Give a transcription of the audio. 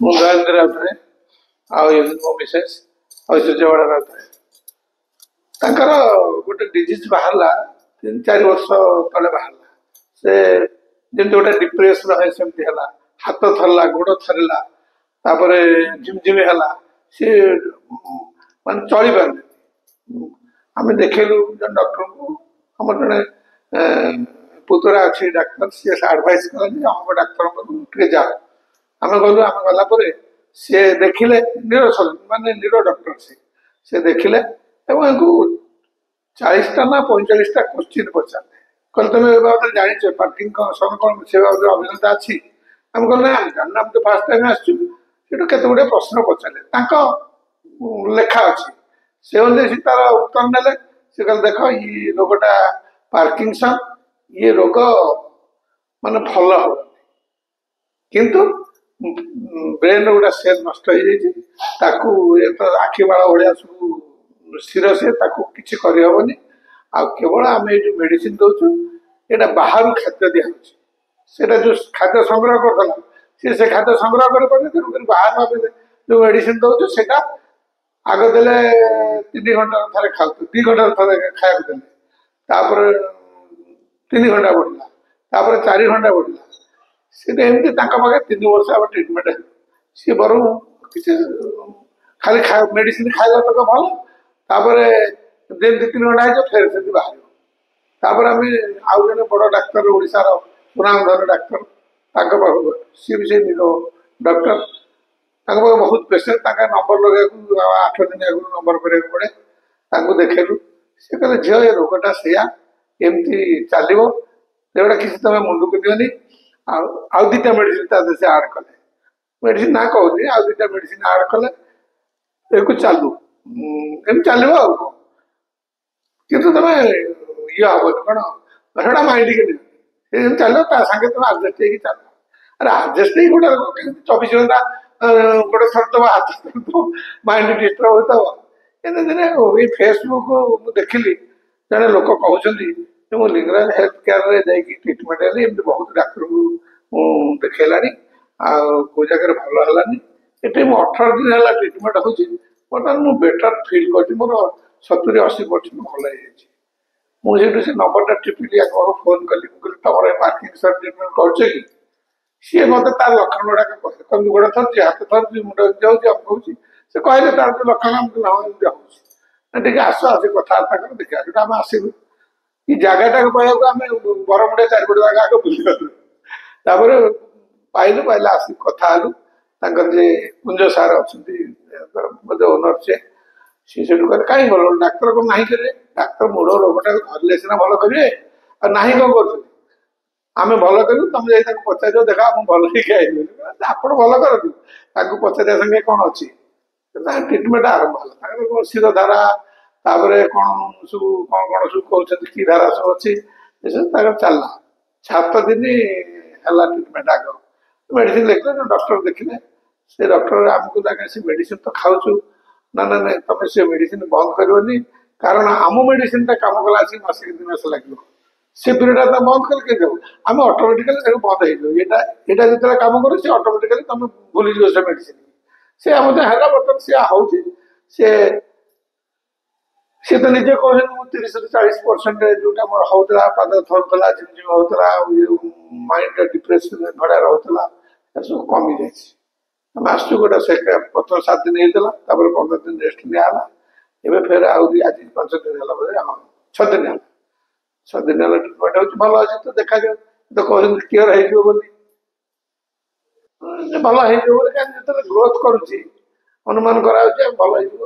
ମୁଁ ଦୟାନନ୍ଦ ରାଉତରାୟ ଆଉ ଇଏ ମୋ ମିସେସ୍ ଐଶ୍ୱର୍ଯ୍ୟବାଳା ରାଉତରାୟ। ତାଙ୍କର ଗୋଟେ ଡିଜିଜ୍ ବାହାରିଲା 3-4 ବର୍ଷ ତଳେ ବାହାରିଲା। ସେ ଯେମିତି ଗୋଟେ ଡିପ୍ରେସ୍ ରହେ ସେମିତି ହେଲା, ହାତ ଥରିଲା, ଗୋଡ଼ ଥରିଲା, ତାପରେ ଝିମଝିମି ହେଲା, ସିଏ ମାନେ ଚଳି ପାରିଲେନି। ଆମେ ଦେଖେଇଲୁ ଜଣେ ଡକ୍ଟରଙ୍କୁ, ଆମର ଜଣେ ପୁତୁରା ଅଛି ଡାକ୍ତର, ସିଏ ଆଡଭାଇସ୍ କଲା ଯେ ଆମ ଡାକ୍ତରଙ୍କ ପାଖକୁ ଟିକେ ଯାଅ। ଆମେ ଗଲୁ, ଆମେ ଗଲା ପରେ ସିଏ ଦେଖିଲେ, ନିର ମାନେ ନିର ଡକ୍ଟର ସେ ଦେଖିଲେ ଏବଂ ୟାଙ୍କୁ 40ଟା ନା 45ଟା କୋଶ୍ଚିନ୍ ପଚାରିଲେ। କହିଲେ ତମେ ଏ ବାବଦରେ ଜାଣିଛ, ପାର୍କିଂସନ୍ କଣ, ସେ ବାବଦରେ ଅଭିଜ୍ଞତା ଅଛି? ଆମେ କହିଲୁ ନାଇଁ, ଆମେ ଜାଣିନୁ, ଆମେ ତ ଫାର୍ଷ୍ଟ ଟାଇମ୍ ଆସିଛୁ। ସେଠୁ କେତେ ଗୁଡ଼ିଏ ପ୍ରଶ୍ନ ପଚାରିଲେ, ତାଙ୍କ ଲେଖା ଅଛି ସେ ଅନୁଯାୟୀ ସେ ତାର ଉତ୍ତର ନେଲେ। ସେ କହିଲେ ଦେଖ, ଇଏ ରୋଗଟା ପାର୍କିଂସନ୍, ଇଏ ରୋଗ ମାନେ ଭଲ ହବନି, କିନ୍ତୁ ବ୍ରେନ୍ ଗୋଟେ ସେଲ୍ ନଷ୍ଟ ହେଇଯାଇଛି, ତାକୁ ଏ ତ ଆଖି ବାଳ ଭଳିଆ ସବୁ ଶିର, ସେ ତାକୁ କିଛି କରିହବନି। ଆଉ କେବଳ ଆମେ ଏଇ ଯୋଉ ମେଡିସିନ ଦଉଛୁ, ଏଇଟା ବାହାରୁ ଖାଦ୍ୟ ଦିଆହଉଛି, ସେଇଟା ଯୋଉ ଖାଦ୍ୟ ସଂଗ୍ରହ କରୁଥିଲା ସେ ଖାଦ୍ୟ ସଂଗ୍ରହ କରିପାରୁନି, ତେଣୁକରି ବାହାରୁ ଆମେ ଯୋଉ ମେଡିସିନ ଦଉଛୁ ସେଇଟା ଆଗ ଦେଲେ 3 ଘଣ୍ଟାର ଥରେ ଖାଉଛୁ, 2 ଘଣ୍ଟାର ଥରେ ଖାଇବାକୁ ଦେଲେ, ତାପରେ 3 ଘଣ୍ଟା ବଢିଲା, ତାପରେ 4 ଘଣ୍ଟା ବଢିଲା। ସେଟା ଏମିତି ତାଙ୍କ ପାଖରେ 3 ବର୍ଷ ଆମ ଟ୍ରିଟମେଣ୍ଟ ହେଲା। ସିଏ ବରଂ କିଛି ଖାଲି ମେଡିସିନ ଖାଇଲା ତକ ଭଲ, ତାପରେ ଯେମିତି 3 ଘଣ୍ଟା ହେଇଯିବ ଫେର ସେମିତି ବାହାରିବ। ତାପରେ ଆମେ ଆଉ ଜଣେ ବଡ଼ ଡାକ୍ତର, ଓଡ଼ିଶାର ସୁନାମଧନ୍ୟ ଡାକ୍ତର, ତାଙ୍କ ପାଖକୁ ଗଲୁ। ସିଏ ବି ସେଇ ନିର ଡକ୍ଟର, ତାଙ୍କ ପାଖରେ ବହୁତ ପେସେଣ୍ଟ, ତାଙ୍କ ନମ୍ବର ଲଗେଇବାକୁ 8 ଦିନ ଆଗରୁ ନମ୍ବର କରିବାକୁ ପଡ଼େ। ତାଙ୍କୁ ଦେଖେଇଲୁ, ସେ କହିଲେ ଝିଅ ଏ ରୋଗଟା ସେଇଆ, ଏମିତି ଚାଲିବ, ଏଗୁଡ଼ା କିଛି ତମେ ମୁଣ୍ଡକୁ ଦିଅନି। ଆଉ 2ଟା ମେଡିସିନ ତା ଦେହରେ ସେ ଆଡ୍ କଲେ, ମେଡିସିନ ନା କହୁନି, ଆଉ 2ଟା ମେଡିସିନ ଆଡ୍ କଲେ, ଏକୁ ଚାଲୁ ଏମିତି ଚାଲିବ ଆଉ କଣ, କିନ୍ତୁ ତମେ ଇଏ ହବନି କଣ, ସେଟା ମାଇଣ୍ଡ କି ନିଅ, ସେ ଯେମିତି ଚାଲିବ ତା ସାଙ୍ଗେ ତମେ ଆଡଜଷ୍ଟ ହେଇକି ଚାଲ। ଆରେ ଆଡଜଷ୍ଟ ହେଇକି ଗୋଟେ କେମିତି 24 ଘଣ୍ଟା ଗୋଟେ ଥରୁଥିବ, ହାତ ଥରୁଥିବ, ମାଇଣ୍ଡ ଡିଷ୍ଟର୍ବ ହଉଥିବ। କିନ୍ତୁ ଦିନେ ଏଇ ଫେସବୁକ୍ ମୁଁ ଦେଖିଲି ଜଣେ ଲୋକ କହୁଛନ୍ତି ଯେ ମୁଁ ଲିଙ୍ଗରାଜ ହେଲ୍ଥ କେୟାରରେ ଯାଇକି ଟ୍ରିଟମେଣ୍ଟ ହେଲି, ଏମିତି ବହୁତ ଡାକ୍ତରକୁ ମୁଁ ଦେଖେଇଲାଣି, ଆଉ କୋଉ ଜାଗାରେ ଭଲ ହେଲାନି, ଏଠି ମୁଁ 18 ଦିନ ହେଲା ଟ୍ରିଟମେଣ୍ଟ ହଉଛି, ବର୍ତ୍ତମାନ ମୁଁ ବେଟର ଫିଲ୍ କରୁଛି, ମୋର 70-80% ଭଲ ହେଇଯାଇଛି। ମୁଁ ସେଇଠୁ ସେ ନମ୍ବରଟା ଟିପିଲି, ୟାଙ୍କ ଫୋନ କଲି, ମୁଁ କହିଲି ତମର ଏ ପାର୍କିଂସନ୍ ଟ୍ରିଟମେଣ୍ଟ କରୁଛ କି? ସିଏ ମତେ ତାର ଲକ୍ଷଣ ଗୁଡାକ କହିଲେ, କେମିତି ଗୋଡ଼ ଥରୁଛି, ହାତ ଥରୁଛି, ମୁଣ୍ଡ ଯାଉଛି, ଅମୁକ ହଉଛି। ସେ କହିଲେ ତାର ଯୋଉ ଲକ୍ଷଣ, ମୁଁ କହିଲି ହଁ ଏମିତି ହଉଛି, ନା ଟିକେ ଆସ, ଆସି କଥାବାର୍ତ୍ତା କର ଦେଖିବା। ସେଠୁ ଆମେ ଆସିଲୁ, ଏଇ ଜାଗାଟାକୁ ପାଇବାକୁ ଆମେ ବରମୁଣ୍ଡା ଚାରିପଟ ଜାଗା ଆଗ ବୁଲିଗଲୁ, ତାପରେ ପାଇଲୁ, ପାଇଲେ ଆସିକି କଥା ହେଲୁ। ତାଙ୍କର ଯେ କୁଞ୍ଜ ସାର୍ ଅଛନ୍ତି ବୋଧେ ଓନର, ସିଏ ସେଠୁ କହିଲେ କାହିଁ ଭଲ ଡାକ୍ତର କଣ ନାହିଁ କରିବେ, ଡାକ୍ତର ମୂଳ ରୋଗଟାକୁ ଧରିଲେ ସିନା ଭଲ କରିବେ, ଆଉ ନାହିଁ କଣ କରୁଛନ୍ତି, ଆମେ ଭଲ କରିବୁ, ତମେ ଯାଇ ତାଙ୍କୁ ପଚାରିବ ଦେଖ ମୁଁ ଭଲ ହେଇକି ଆଇଲି, ଆପଣ ଭଲ କରନ୍ତୁ, ତାଙ୍କୁ ପଚାରିବା ସାଙ୍ଗେ କଣ ଅଛି। ତାଙ୍କ ଟ୍ରିଟମେଣ୍ଟ ଆରମ୍ଭ ହେଲା, ତାଙ୍କର କଣ ଶିରଧାରା, ତାପରେ କଣ ସବୁ କଣ କଣ ସବୁ କହୁଛନ୍ତି କି ଧାରା ସବୁ ଅଛି, ଏସବୁ ତାଙ୍କର ଚାଲିଲା। 7 ଦିନ ହେଲା ଟ୍ରିଟମେଣ୍ଟ। ଆଗ ମେଡିସିନ ଲେଖିଲେ, ଡକ୍ଟର ଦେଖିଲେ, ସେ ଡକ୍ଟର ଆମକୁ ତାଙ୍କ ସେ ମେଡିସିନ ତ ଖାଉଛୁ, ନା ନା ନାଇଁ ତମେ ସେ ମେଡିସିନ ବନ୍ଦ କରିବନି, କାରଣ ଆମ ମେଡିସିନଟା କାମ କଲା ଆସିକି ମାସେ କି 2 ମାସ ଲାଗିବ, ସେ ପିରିୟଡ଼ଟା ତମେ ବନ୍ଦ କଲେ କେମିତି ହବ, ଆମେ ଅଟୋମେଟିକାଲି ତାକୁ ବନ୍ଦ ହେଇଯିବ। ଏଇଟା ଯେତେବେଳେ କାମ କରେ ସେ ଅଟୋମେଟିକାଲି ତମେ ଭୁଲିଯିବ ସେ ମେଡିସିନ। ସେ ଆମ ହେଲା ବର୍ତ୍ତମାନ ସିଏ ହଉଛି, ସିଏ ତ ନିଜେ କହୁଛନ୍ତି ମୁଁ 30-40% ଯୋଉଟା ମୋର ହଉଥିଲା, ପାଦ ଥରୁଥିଲା, ଝିମଝିମ ହଉଥିଲା, ମାଇଣ୍ଡ ଡିପ୍ରେସନ ଭଳିଆ ରହୁଥିଲା, ଏସବୁ କମି ଯାଇଛି। ଆମେ ଆସୁଛୁ ଗୋଟେ ସେ ପ୍ରଥମ 7 ଦିନ ହେଇଥିଲା, ତାପରେ 15 ଦିନ ରେଷ୍ଟ ନିଆହେଲା, ଏବେ ଫେର ଆହୁରି ଆଜି 5 ଦିନ ହେଲା ବୋଧେ, ହଁ 6 ଦିନ ହେଲା, 6 ଦିନ ହେଲା ଟ୍ରିଟମେଣ୍ଟ ହଉଛି, ଭଲ ଅଛି ତ, ଦେଖାଯାଉ। ତ କହୁଛନ୍ତି କ୍ଲିୟର ହେଇଯିବ ବୋଲି, ଭଲ ହେଇଯିବ ବୋଲି, କାହିଁକି ଯେତେବେଳେ ଗ୍ରୋଥ କରୁଛି ଅନୁମାନ କରାଯାଉଛି ଆଉ ଭଲ ହେଇଯିବ।